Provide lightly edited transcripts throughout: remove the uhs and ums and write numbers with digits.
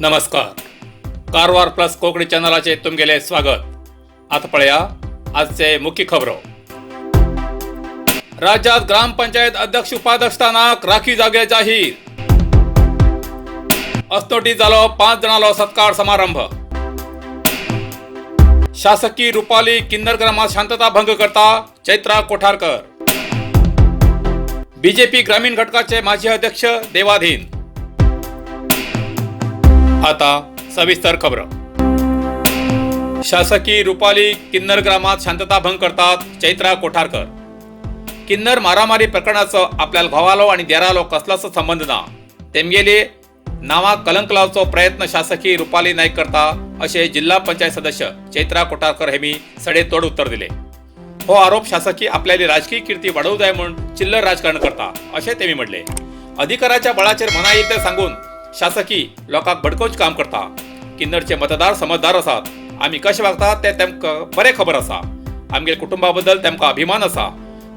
नमस्कार, कारवार प्लस कोंकणी चॅनलाचेर तुमगेलें स्वागत. आतां पळया आजचे मुख्य खबरो. राज्यात ग्रामपंचायत अध्यक्ष उपाध्यक्ष स्थानाक राखीव जागे जाहीर. असनोटी जालो 5 जाणांलो सत्कार समारंभ. शासकीय रुपाली किन्नर ग्रामात शांतता भंग करता चैत्रा कोठारकर. बीजेपी ग्रामीण घटकाचे माजी अध्यक्ष देवाधीन. आता सविस्तर खबर. शासकीय रुपाली किन्नर ग्रामात शांतता भंग करतात चैत्रा कोठारकर. किन्नर मारामारी प्रकरणाचो आपल्या घोवालो आणि देरालो कसलोच संबंध ना. तेमगेले नावाक कलंक लावचो प्रयत्न शासकीय रुपाली नाईक करता अशें जिल्हा पंचायत सदस्य चैत्रा कोठारकर हेमी सडेतोड उत्तर दिले. हो आरोप शासकीय आपल्याली राजकीय कीर्ती वाडोवंक जाय म्हूण चिल्लर राजकारण करता अशें तेमी म्हणलें. अधिकाराच्या बळाचेर मना येईल तें सांगून शासकीय लोकांक भडकोवचें काम करता. किन्नरचे मतदार समजदार आसात. आमी कशे वागतात तें तेमकां बरें खबर आसा. आमगेले कुटुंबा बद्दल तेमकां अभिमान आसा.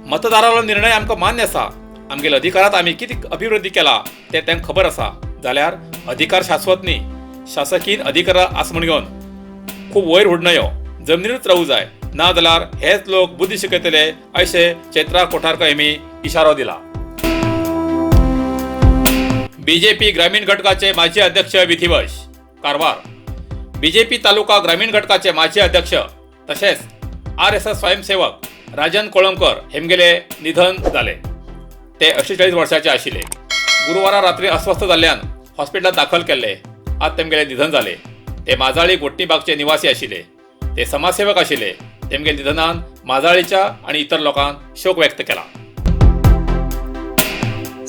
मतदारालो निर्णय आमकां मान्य आसा. आमगेले अधिकारात आमी कितें अभिवृद्धी केला तें तेंकां खबर आसा. जाल्यार अधिकार शाश्वत न्ही. शासकीय अधिकार आसा म्हूण घेवन खूब वयर उडनयो, जमनीरूच रावू जाय. ना जाल्यार हेच लोक बुद्धी शिकयतले अशें चैत्रा कोठारकर हेमी इशारो दिला. बीजेपी ग्रामीण घटकाचे माजी अध्यक्ष विधिवश. कारवार बीजेपी तालुका ग्रामीण घटकाचे माजी अध्यक्ष तशेंच आरएसएस स्वयंसेवक राजन कोळंबकर हेमगेले निधन जाले. ते 48 वर्साचे आशिल्ले. गुरुवारा रात्री अस्वस्थ जाल्ल्यान हॉस्पिटलात दाखल केल्ले. आज तेमगेले निधन जाले. ते माजाळी गोटणीबागचे निवासी आशिल्ले. ते समाजसेवक आशिल्ले. तेमगेले निधनान माजाळीच्या आनी इतर लोकांक शोक व्यक्त केला.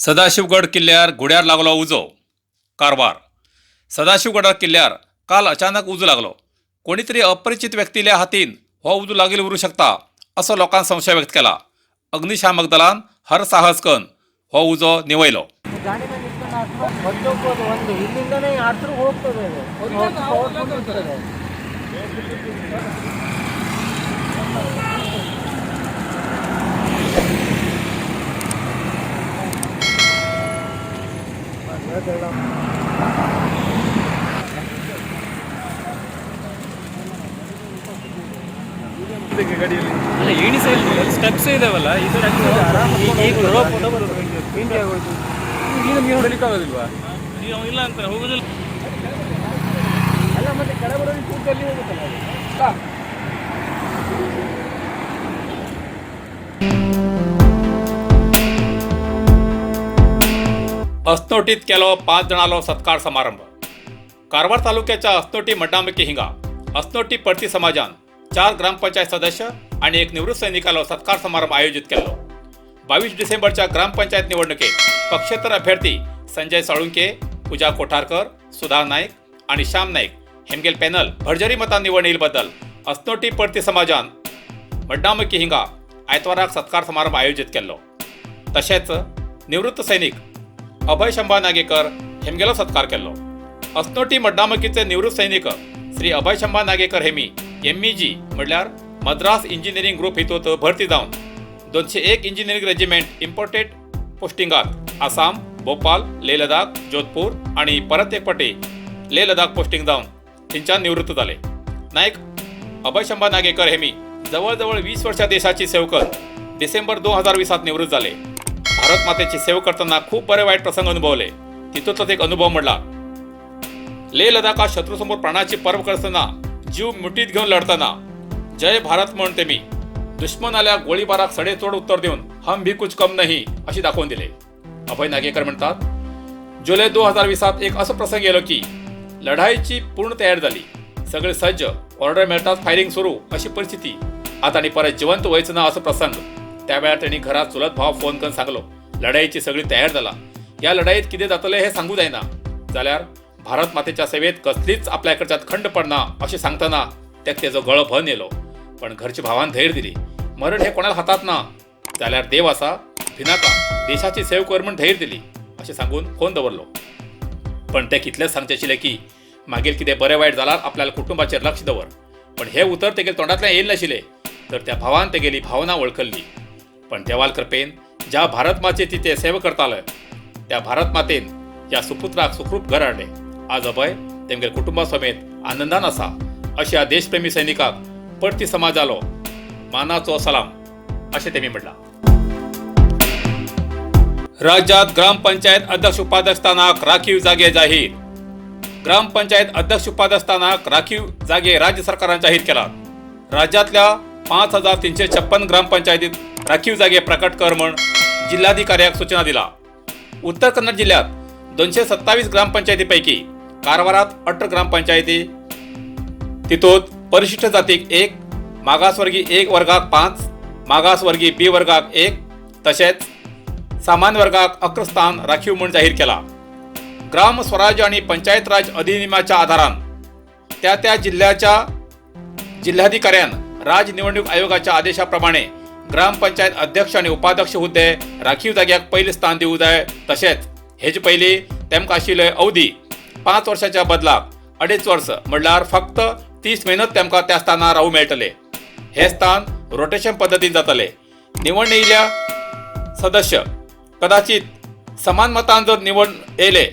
सदाशिवगड किल्ल्यार गुड्यार लागलो उजो. कारवार सदाशिवगड किल्ल्यार काल अचानक उजो लागलो. कोणी तरी अपरिचित व्यक्तील्या हातीन हो उजो लागिल्लो उरूं शकता असो लोकांक संशय व्यक्त केला. अग्निशामक दलान हरसाहस करून हो उजो निवयलो. ಗಾಡಿ ಮೇಲೆ ನಿಂತ್ಕೊಂಡು ಹಾಕ್ದ್ರೆ ಒಂದು ಹೋಗ್ಬೋದು, ಒಂದು ಇಲ್ಲಿಂದನೇ ಆಡ್ರೂ ಹೋಗ್ತದೆ ಅದು. ಪವರ್ಫುಲ್ ಇರ್ತದೆ. ಅಲ್ಲ, ಏಣಿ ಸೈಡ್ ಸ್ಟೆಪ್ಸ್ ಇದಾವಲ್ಲ, ಇದು ಈಗ ರೋಪ್. ನೀನು ಹೊಡಿಲಿಕ್ಕಾಗೋದಿಲ್ವಾ? ಇಲ್ಲ ಅಂತ ಹೋಗುದಿಲ್ಲ. ಅಲ್ಲ, ಮತ್ತೆ ಕೆಳಗಡೆ ತೂಕಲ್ಲಿ ಹೋಗುತ್ತಲ್ಲ ಅದು. असनोटीत केलो 5 जाणांलो सत्कार समारंभ. कारवार तालुक्याच्या असनोटी मड्डामकी हिंगा असनोटी परती समाजान 4 ग्रामपंचायत सदस्य आणि एक निवृत्त सैनिकालो सत्कार समारंभ आयोजित केल्लो. 22 डिसेंबरच्या ग्रामपंचायत निवडणुकेत पक्षेतर अभ्यर्थी संजय साळुंके, पूजा कोठारकर, सुधा नाईक आणि श्याम नाईक हेमगेल पॅनल भरजरी मतान निवड येयिल्ले असनोटी परती समाजान मड्डामकी हिंगा आयतवाराक सत्कार समारंभ आयोजित केल्लो. तशेंच निवृत्त सैनिक अभय शंभा नागेकर हेमगेलो सत्कार केल्लो. असनोटी मड्डामकीचे निवृत्त सैनिक श्री अभय शंभा नागेकर हेमी एमईजी म्हणल्यार मद्रास इंजिनिअरिंग ग्रुप हितूंत भरती जावन 201 इंजिनिअरिंग रेजिमेंट इम्पोर्टेड पोस्टिंगात आसाम, भोपाल, लेह लडाख, जोधपूर आणि परत एक फावटी लेह लडाख पोस्टिंग जावन थंयच्यान निवृत्त जाले. नायक अभय शंभा नागेकर हेमी जवळ जवळ 20 वर्षां देशाची सेवा करून डिसेंबर 2020 निवृत्त जाले. भारत मातेची सेवा करतना खूब बरे वायट प्रसंग अनुभवले. तितूंतलोच एक अनुभव म्हणला लेह लडाखात शत्रूसमोर प्राणाची पर्व करतना, जीव मुठीत घेऊन लढताना जय भारत म्हण तेमी दुश्मनाल्या गोळीबाराक सडेतोड उत्तर देऊन हम भी कुछ कम नाही अशी दाखवून दिले. अभय नागेकर म्हणतात, जुलै 2020 एक असो प्रसंग येलो की लढाईची पूर्ण तयारी झाली, सगळे सज्ज, ऑर्डर मेळटाच फायरिंग सुरू अशी परिस्थिती. आता आणि परत जिवंत व्हायचं ना असो प्रसंग. त्या वेळार तेणी घरात चुलत भाव फोन करून सांगलो, लढाईची सगळी तयार जाला, या लढाईत कितें जातलें हें सांगू जायना, जाल्यार भारत मातेच्या सेवेत कसलीच आपल्या कडच्यात खंड पडना अशें सांगतना तेक तेजो गळो भरून येयलो. पण घरच्या भावान धैर्य दिली, मरण हे कोणाला हातात ना, जाल्यार देव आसा, भिनाका, देशाची सेव कर म्हूण धैर्य दिली अशें सांगून फोन दवरलो. पण ते कितलेंच सांगचें आशिल्लें की मागीर कितें बरें वायट जाल्यार आपल्या कुटुंबाचेर लक्ष दवर, पण हे उतर तेगेले तोंडांतल्यान येयले नाशिल्लें तर त्या भावान तेगेली भावना वळखल्ली. पण देवाल कृपेन ज्या भारत मातेची ते सेवा करताले त्या भारत मातेन ह्या सुपुत्राक सुखरूप घर हाडले. आज अभय तेगेले तेमगेले कुटुंबा समेत आनंदान आसा. अशा देशप्रेमी सैनिकाक परती समाजालो मानाचो सलाम अशें तेमी म्हटलां. राज्यात ग्रामपंचायत अध्यक्ष उपाध्यक्ष स्थानाक राखीव जागे जाहीर. ग्रामपंचायत अध्यक्ष उपाध्यक्ष स्थानाक राखीव जागे राज्य सरकारान जाहीर केला. राज्यातल्या 5356 ग्रामपंचायतीत राखीव जागे प्रकट कर म्हण जिल्हाधिकाऱ्याक सूचना दिला. उत्तर कन्नड जिल्ह्यात 227 ग्रामपंचायतीपैकी कारवारात 18 ग्रामपंचायती, तितूंत परिशिष्ट जातीक 1, मागासवर्गीय 1 वर्गाक 5, मागासवर्गीय बी वर्गाक 1 तशेंच सामान्य वर्गाक 11 स्थान राखीव म्हूण जाहीर केला. ग्राम स्वराज्य आणि पंचायत राज अधिनियमाच्या आधारान त्या त्या जिल्ह्याच्या जिल्हाधिकाऱ्यान राज्य निवडणूक आयोगाच्या आदेशाप्रमाणे ग्रामपंचायत अध्यक्ष आणि उपाध्यक्ष हुद्दे राखीव जाग्याक पयलें स्थान दिवंक जाय. तशेंच हेजे पयलीं तेमकां आशिल्ले अवधी 5 वर्साच्या बदलाक 2.5 वर्स म्हणल्यार फक्त 30 म्हयनोच तेमकां त्या स्थानार रावूं मेळटले. हे स्थान रोटेशन पद्दतीन जातले. निवडून येयल्या सदस्य कदाचित समान मतान जर निवड येयले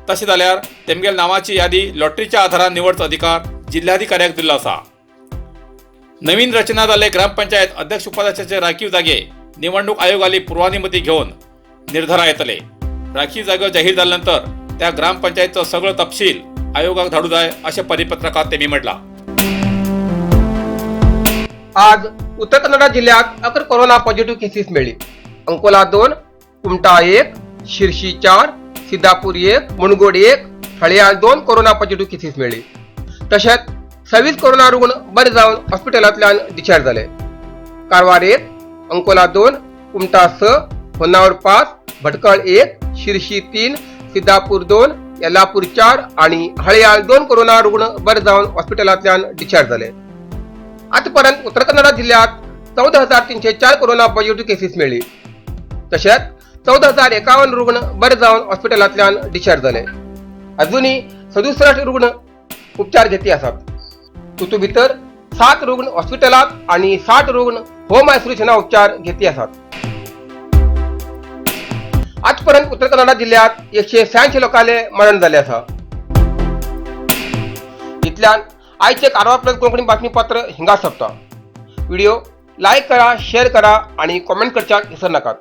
तशें जाल्यार तेमगेल्या नांवाची यादी लॉटरीच्या आधारान निवडचो अधिकार जिल्हाधिकाऱ्याक दिल्लो आसा. नवीन रचना जाल्ले ग्रामपंचायत अध्यक्ष उपाध्यक्षाचे राखीव जागे निवडणूक आयोगाली पूर्वानुमती घेवन निर्धारा येतले. राखीव जागो जाहीर जाल्या नंतर त्या ग्रामपंचायतचो सगळो तपशील आयोगाक धाडू जाय अशें परिपत्रकात तेमी म्हटलां. आज उत्तर कन्नडा जिल्ह्यात 11 कोरोना पॉझिटिव्ह केसेस मेळ्ळी. Ankola 2, Kumta 1, Shirshi 4, Siddhapur 1, मुणगोड 1, हळयाल 2 corona positive cases मेळ्ळी. तशेंच 26 कोरोना रुग्ण बरे जावन हॉस्पिटलांतल्यान डिस्चार्ज जाले. कारवार 1, अंकोला 2, कुमटा 6, होन्नावर 5, भटकळ 1, शिरशी 3, सिद्धापूर 2, येल्लापूर 4 आणि हळयाल 2 कोरोना रुग्ण बरे जावन हॉस्पिटलांतल्यान डिस्चार्ज जाले. आतापर्यंत उत्तर कन्नडा जिल्ह्यात 14,304 कोरोना पॉझिटिव्ह केसेस मेळ्ळी. तशेंच 14,051 रुग्ण बरे जावन हॉस्पिटलांतल्यान डिस्चार्ज जाले. अजूनही 67 रुग्ण उपचार घेती आसात. तितूंत भितर 7 रुग्ण हॉस्पिटलात आणि 60 रुग्ण होम आयसोलेशना उपचार घेती आसात. आजपर्यंत उत्तर कन्नडा जिल्ह्यात 186 लोकांले मरण जाले आसा. इतल्यान आयचे कारवार प्लस कोंकणी बातमीपत्र हिंगा सोंपता. व्हिडिओ लायक करा, शेअर करा आणि कॉमेंट करच्याक विसर नाकात.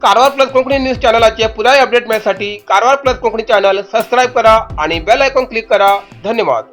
कारवार प्लस कोंकणी न्यूज चॅनलाचे पुराय अपडेट मेळसाठी Karwar plus Konkani channel subscribe करा आणि बेल आयकॉन क्लिक करा. धन्यवाद.